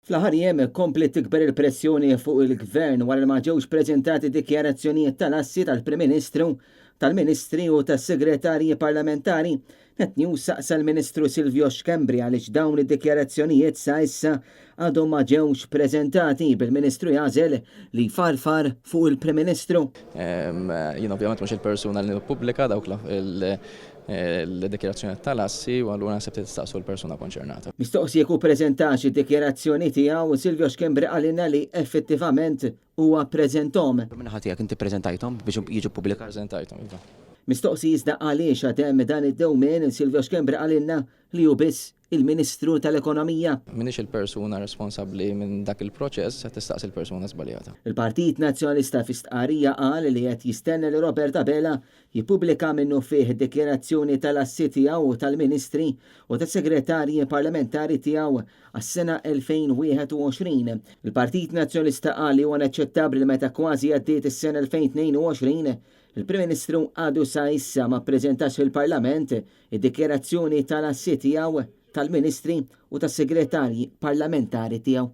Fl-aħħar jiem kompliet tikber il-pressjoni fuq il-Gvern wara li ma ġewx preżentati dikjarazzjonijiet tal-assi tal-Prim Ministru, tal-Ministri u tas-Segretarji Parlamentari. Net News saqsa l-Ministru Silvio Schembri għaliex dawn id-dikjarazzjonijiet sa issa għadhom ma ġewx preżentati, bil-Ministru jagħżel li jfarfar fuq il-Prim Ministru. Jien ovvjament mhux il-persuna li nippubblika dawk l-dikjarazzjoni tal-assi u allura naħseb trid tistaqsu l-persuna konċernata. Mistoqsi jekk hu ppreżentax id-dikjarazzjoni tiegħu, Silvio Schembri qalilna li effettivament huwa ppreżenthom. Min-naħa tiegħek inti ppreżentajthom biex jiġu ppubblikati? Ppreżentajthom, iva. Mistoqsi iżda għaliex għad hemm dan id-dewmien, Silvio Schembri qalilna li hu biss il-Ministru tal-Ekonomija. M'iniex il-persuna responsabbli minn dak il-proċess, qed tistaqsi l-persuna żbaljata. Il-Partit Nazzjonalista fi stqarrija qal li qed jistenna li Robert Abela jippubblika minnufih id-dikjarazzjoni tal-assi tiegħu u tal-Ministri u tas-Segretarji Parlamentari tiegħu għas-sena 2021. Il-Partit Nazzjonalista qal li huwa inaċċettabbli li meta kważi għaddiet is-sena 2022, il-Prim Ministru għadu sa issa ma ppreżentax fil-Parlament id-dikjarazzjoni tal-assi tiegħu, tal-Ministri u tas-Segretarji Parlamentari tiegħu.